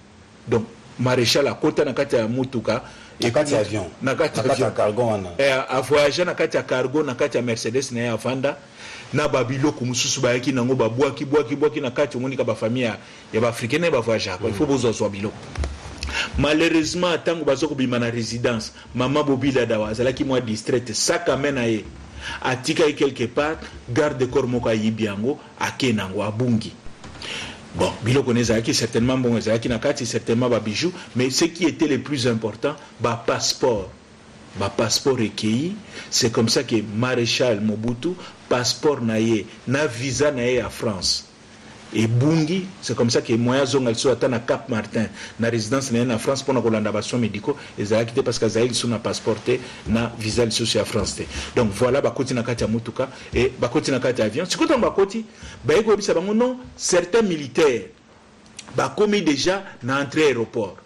Donc maréchal akota na kati ya mutuka. Na kati ya avion? Na kati ya avion. Cargo wana? Avoyage na kati ya cargo, na kati ya Mercedes na ye, avanda na babiloko mosusu bayaki nango, babwaki bwaki bwaki na kati. Omonika bafamille ya baafricain na ye bavoyageaka, il faut bozwazwa biloko. Malheureusement, ntango baza kobima na résidence, mama Bobi Ladawa azalaki mwa distraite, sac à main na ye atikaki quelque part, garde corps moko ayibi yango, ake nango, abungi. Bon, biloko na ezalaki certainement, mbongo ezalaki na kati, certainement babijou, mais ce qui était le plus important, bapasseport. Bapasseport ekei. C'est comme ça que maréchal Mobutu, passeport na ye na visa na ye ya France ebungi. C'est comme ça que moyen azonga lisusu ata na Cap Martin, na résidence na ye na France, mpona kolanda basoins médicaux ezalaki te, parce que azalaki lisusu na passeport te, na visa lisusu ya France te. Donc voilà, bakoti na kati ya motuka e bakoti na kati ya avion. Sikoyo ntango bakoti, baye koyebisa bango non, certains militaires bakomi déjà na entrée aéroport.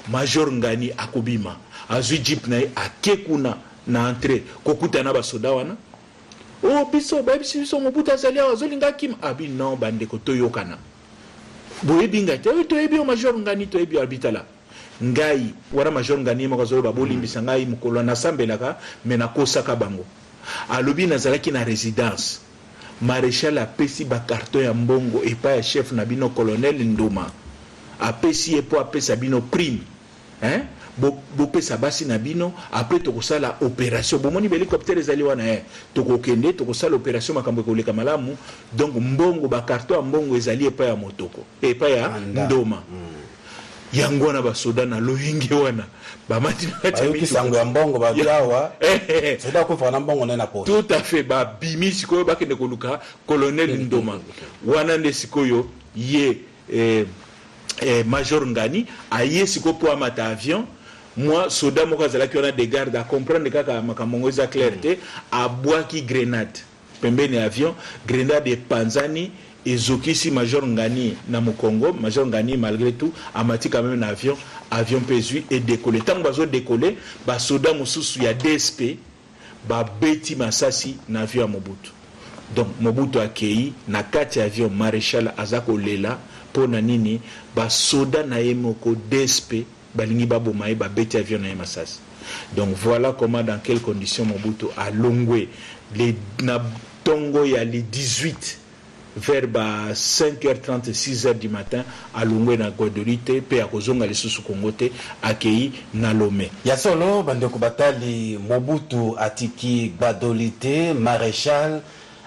Major Ngani akobima, azwi jeep na ye, ake kuna na entrée kokutana na basoda wana. O biso bayebisi biso Mobutu azali awa, azolinga akima. Abi non, bandeko, toyokana, boyebi ngai te? Oyo toyebi yo, major Ngani, toyebi yo. Abi tala ngai wana. Major Ngani ye moko azoloba: bolimbisa ngai, mokolo nasambelaka me nakosaka bango. Alobi: nazalaki na résidence, maréchal apesi bacarton ya mbongo epai ya chef na bino, colonel Nduma, apesi ye mpo apesa bino prime, hein? Bopesa basi na bino. Après tokosala opération, bomoni bahélicoptère ezali wana, tokokende, tokosala opération, makambo ekoleka malamu. Donc mbongo, bacarton ya mbongo ezali epai ya motoko, epai ya Ndoma. Yango wana basoda na loyenge wana bamati na kati ya sango ya mbongo, babi awa soda akufaka na mbongo nde na poche. Tout à fait. Babimi sikoyo, bakende koluka colonel Ndoma wana. Nde sikoyo ye major Ngani aye sikoyo mpo amata avion. Mwa soda moko azalaki wana de garde acomprendre kaka makambo yango eza clair te, abwaki grenade pembeni ya avion. Grenade epanzani, ezokisi major Ngani na mokongo. Major Ngani malgré tout amati quand même na avion. Avion mpe ezwi, edécoller. Ntango bazodécoller, basoda mosusu ya DSP babeti masasi na avion ya Mobutu. Donc Mobutu akei na kati ya avion. Maréchal aza kolela mpo na nini? Basoda na ye moko DSP balingi baboma ye, babeti avion na ye masasi. Donc voilà comment, dans quelles conditions Mobutu alongwe na ntongo ya le 18 vers ba 5h30, 6h du matin. Alongwe na Gbadolite mpe akozonga lisusu Kongo te, akei na Lomé. Ya solo, bandeko batali, Mobutu atiki Gbadolite, maréchal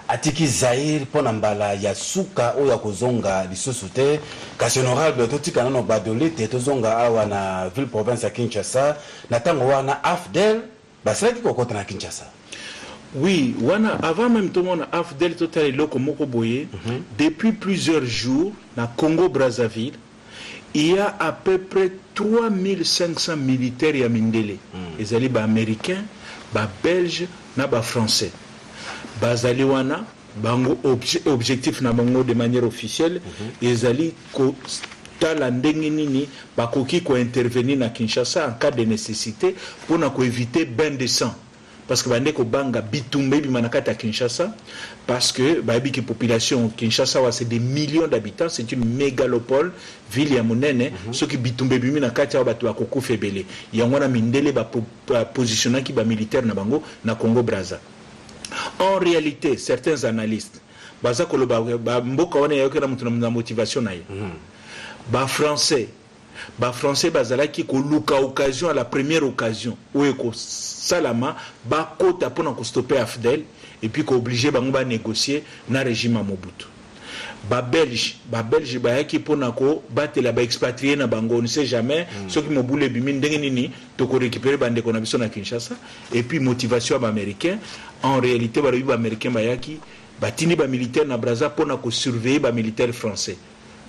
atiki Zaire mpo na mbala ya suka oyo akozonga lisusu te. Kasi honorable, totika nano Gbadolite, tozonga awa na ville province ya Kinshasa. Na ntango wana AFDL basalaki kokɔta na Kinshasa. Oui, wana avant même tomona AFDL, totala eloko moko boye. Depuis plusieurs jours, na Congo Brazzaville, il y a à peu près 3500 militaires ya mindele. Ezali baaméricain, babelge na bafrançais. Bazali wana. Bango objectif na bango, de manière officielle, ezali kotala ndenge nini bakoki kointervenir na Kinshasa en cas de nécessité, mpona koéviter bain de sang, parce que bande kobanga bitumba ebima na kati ya Kinshasa, parce que bayebi ke population Kinshasa awa, c'est des millions d'habitants, c'est une mégalopole, ville ya monene. Soki bitumba ebimi na kati awa, bato bakokufa ebele. Yango wana mindele bapositionnaki bamilitaire na bango na Congo Braza. En réalité, certains analystes baza koloba mboka wana eyoki na moto na motivation na ye. Bafrançais bazalaki koluka occasion, à la première occasion oyo ekosalama, bakota mpona kostopper AFDL et puis koobliger bango banégocier na régime ya Mobutu. Babelge bayaki mpona kobatela baexpatriés na bango. On ne sait jamais, soki mobulu ebimi, ndenge nini tokorécupérer bandeko na biso na Kinshasa. Et puis motivation ya baaméricain, en réalité balobi baaméricain bayaki, batindi bamilitaire na Braza mpona kosurveiller bamilitaire français.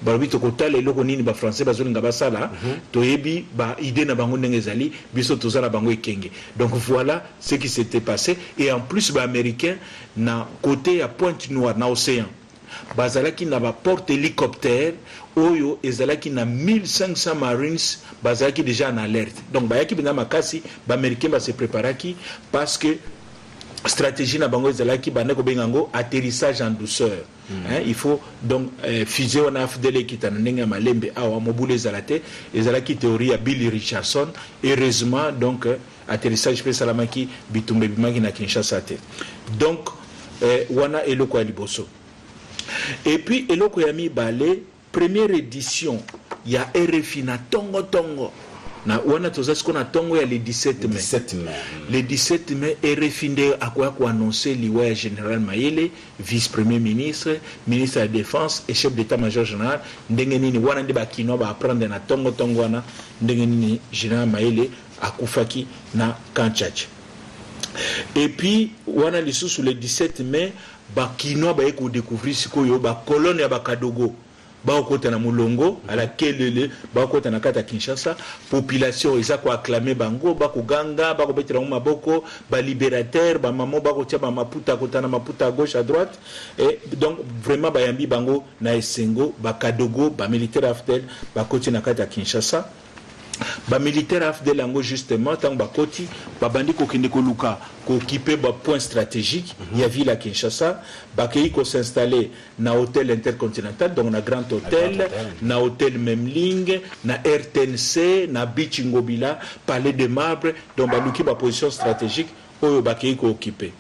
Balobi tokotala eloko nini bafrançais bazolinga basala. Toyebi baidée na bango ndenge ezali, biso toza na bango ekenge. Donc voilà ce qui s'était passé. Et en plus baaméricain, na côté ya Pointe Noire, na océan. Bazalaki na ba porte hélicoptère oyo ezalaki na 1500 marines, bazalaki déjà en alerte. Donc bayaki mpenza makasi. Baaméricain base préparaki parce que stratégie na bango ezalaki, bande kobenga yango atterrissage en douceur. Hein, il faut donc fusée wana AFDL ekita na ndenge ya malembe awa, mobulu ezala te. Ezalaki théorie ya Bill Richardson. Heureusement donc atterrissage mpe esalamaki, bitumba ebimaki na Kinshasa te. Donc wana eloko ya liboso. Et puis eloko ya mibale, première édition ya RFI na ntongo-ntongo na wana, toza sikoyo na ntongo ya le 17 mai. 17 mai. Le 17 mai, RFI nde akoya koannonce liwa ya général Mayele, vice premier ministre, ministre ya Défense et chef d'état major général. Ndenge nini wana nde bakinois baapprendre na ntongo-ntongo wana ndenge nini général Mayele akufaki na camp Tshatshi. Et puis wana lisusu, le 17 mai, bakinois baye kodécouvrir sikoyo bacolonne ya bakadogo bakokota na molongo ala kelele, bakokota na kati ya Kinshasa. Population eza koacclamer bango, bakoganga, bakobetela bango maboko, balibérateur. Bamamo bakotia bamaputa, kota na maputa à gauche, à droite. Et donc vraiment bayambi bango na esengo. Bakadogo, bamilitaire AFDL bakoti na kati ya Kinshasa. Bamilitaire AFDL yango justement, ntango bakoti, babandi kokende koluka kooccuper bapoint stratégique ya ville ya Kinshasa. Bakei kos'installer na hôtel Intercontinental, donc na Grand Hôtel, Hôtel. Na hôtel Memling, na RTNC, na Beach Ngobila, Palais de Marbre. Donc baluki baposition stratégique oyo bakei kooccuper.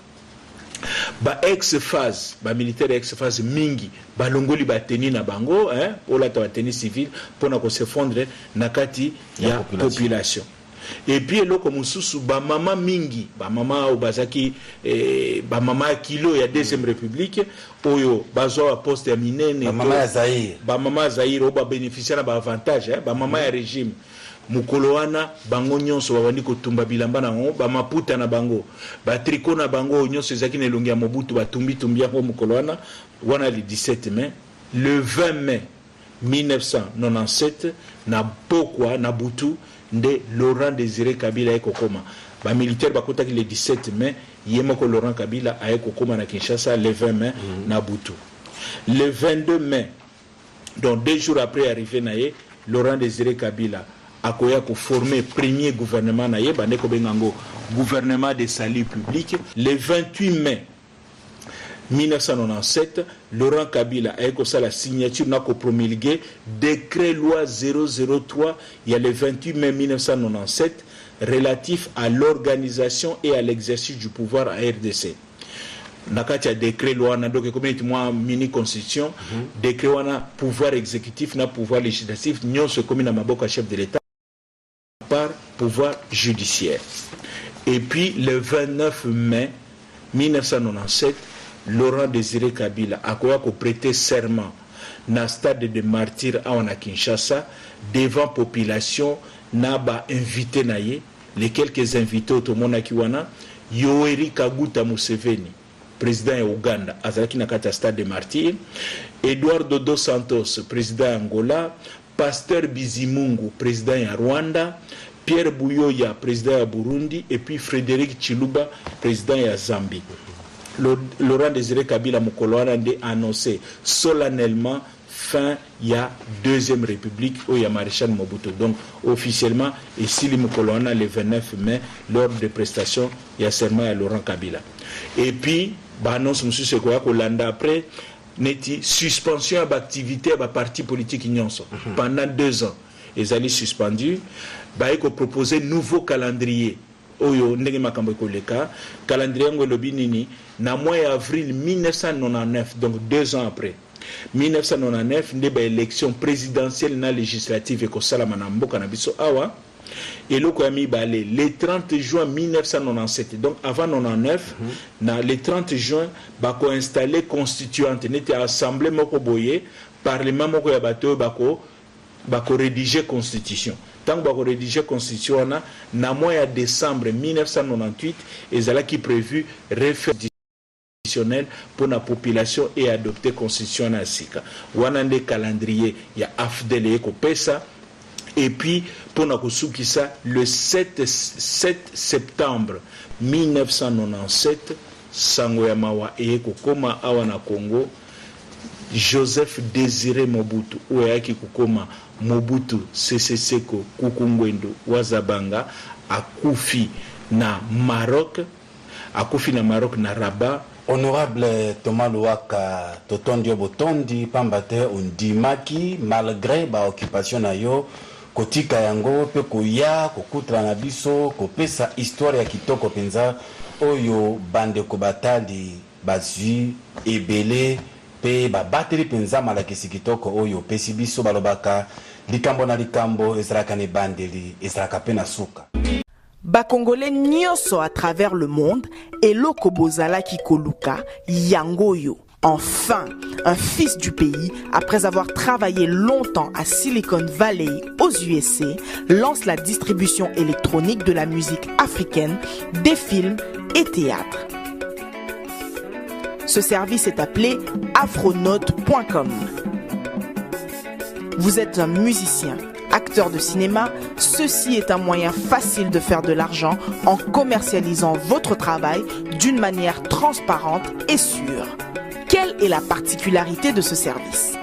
Ba ex FAZ, bamilitaire ex FAZ mingi balongoli bateni na bango, hein, olata bateni civile mpona kose fondre na kati ya ya population. Population. Et puis eloko mosusu, bamama mingi, bamama oyo bazalaki bamama ya kilo ya Deuxième République oyo bazwa baposte ya minene, bamama ya Zaire. Bamama ya Zaire oyo babénéficie na baavantage, eh, bamama ya régime, mokolo wana bango nyonso babandi kotumba bilamba na bango, bamaputa na bango, batricot na bango oyo nyonso ezalaki na elongi ya Mobutu, batumbitumbi yango mokolo wana. Wana le 17 mai. Le 20 mai 1997, na pokwa, na butu nde Laurent Désiré Kabila aye kokoma. Bamilitaire bakotaki le 17 mai, ye moko Laurent Kabila aye kokoma na Kinshasa le 20 mai na butu. Le 22 mai, donc 2 jours après arrivé na ye, Laurent Désiré Kabila akoya koformer premier gouvernement na ye, bande kobenga yango gouvernement de salut public. Le 28 mai 1997, Laurent Kabila aye kosala signature na kopromulguer décret loi 003 ya le 28 mai 1997 relatif à l'organisation et à l'exercice du pouvoir à RDC. Na kati ya décret loi wana, donc ekomi neti mwa mini constitution. Décret wana, pouvoir exécutif na pouvoir législatif nyonso ekomi na maboko ya chef de l'État par pouvoir judiciaire. Et puis le 29 mai 1997, Laurent Désiré Kabila akoya koprêter serment na stade de Martyr awa na Kinshasa, devant population na bainvité na ye. Les quelques invités oyo tomonaki wana, Yoweri Kaguta Museveni, président ya Uganda, azalaki na kati ya stade de Martyr, Eduardo Dos Santos, président ya Angola, Pasteur Bizimungu, président ya Rwanda, Pierre Buyoya, président ya Burundi, et puis Frédéric Chiluba, président ya Zambie. Laurent Désiré Kabila mokolo wana nde annoncé solennellement fin ya Deuxième République oyo ya maréchal Mobutu. Donc officiellement esili mokolo wana, le 29 mai, lors de prestation ya serment ya Laurent Kabila. Et puis baannonce mosusu ekoya kolanda après, neti suspension ya baactivité ya baparti politique nyonso pendant 2 ans ezali suspendu. Baye kopropose nouveau calendrier oyo ndenge makambo ekoleka. Calendrier yango elobi nini? Na mois ya avril 1999, donc 2 ans après, 1999 nde baélection présidentielle na législative ekosalama na mboka na biso awa. Eloko ya mibale, le 30 juin 1997, donc avant 99, na le 30 juin bakoinstalle constituante, neti assemblée moko boye, parlement moko ya bato oyo bakorédige constitution. Ntango bakorédige constitution wana, na mois ya décembre 1998 ezalaki prévu référendum constitutionnel pour la population et adopter constitution na sika wana. Nde calendrier ya AFDL ekopesa. Et puis mpona kosukisa, le 7 septembre 1997, sango ya mawa eye kokóma awa na Congo. Joseph Desire Mobutu oyo ayaki kokoma Mobutu Sese Seko Kuku Ngbendu wa Za Banga akufi na Maroc, akufi na Maroc na Rabat. Honorable Thomas Luhaka, totondi yo botondi pamba te ondimaki malgre ba occupations na yo kotika yango pe koya kokutana na biso kopesa histoire ya kitoko penza oyo bandeko batali bazui ebele pe babateli penza malakisi kitoko oyo opesi biso. Balobaka likambo na likambo ezalaka na ebandeli ezalaka pe na suka. Ba congolais nioso à travers le monde eloko bozalaki koluka yango oyo enfin un fils du pays après avoir travaillé longtemps à Silicon Valley aux USA lance la distribution électronique de la musique africaine, des films et théâtres. Ce service est appelé afronote.com. Vous êtes un musicien, acteur de cinéma, ceci est un moyen facile de faire de l'argent en commercialisant votre travail d'une manière transparente et sûre. Quelle est la particularité de ce service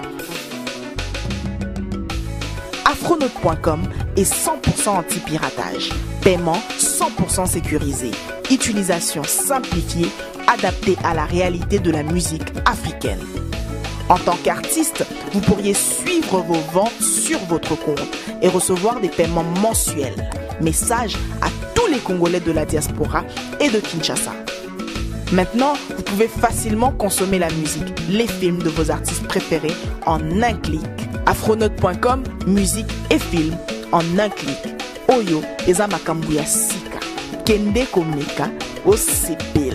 Afronaute.com est 100% anti-piratage, paiement 100% sécurisé, utilisation simplifiée, adaptée à la réalité de la musique africaine. En tant qu'artiste, vous pourriez suivre vos ventes sur votre compte et recevoir des paiements mensuels. Message à tous les Congolais de la diaspora et de Kinshasa. Maintenant, vous pouvez facilement consommer la musique, les films de vos artistes préférés en un clic. Afronote.com, musique et films en un clic. Oyo, eza makambo ya sika. Kende komeka, osepela.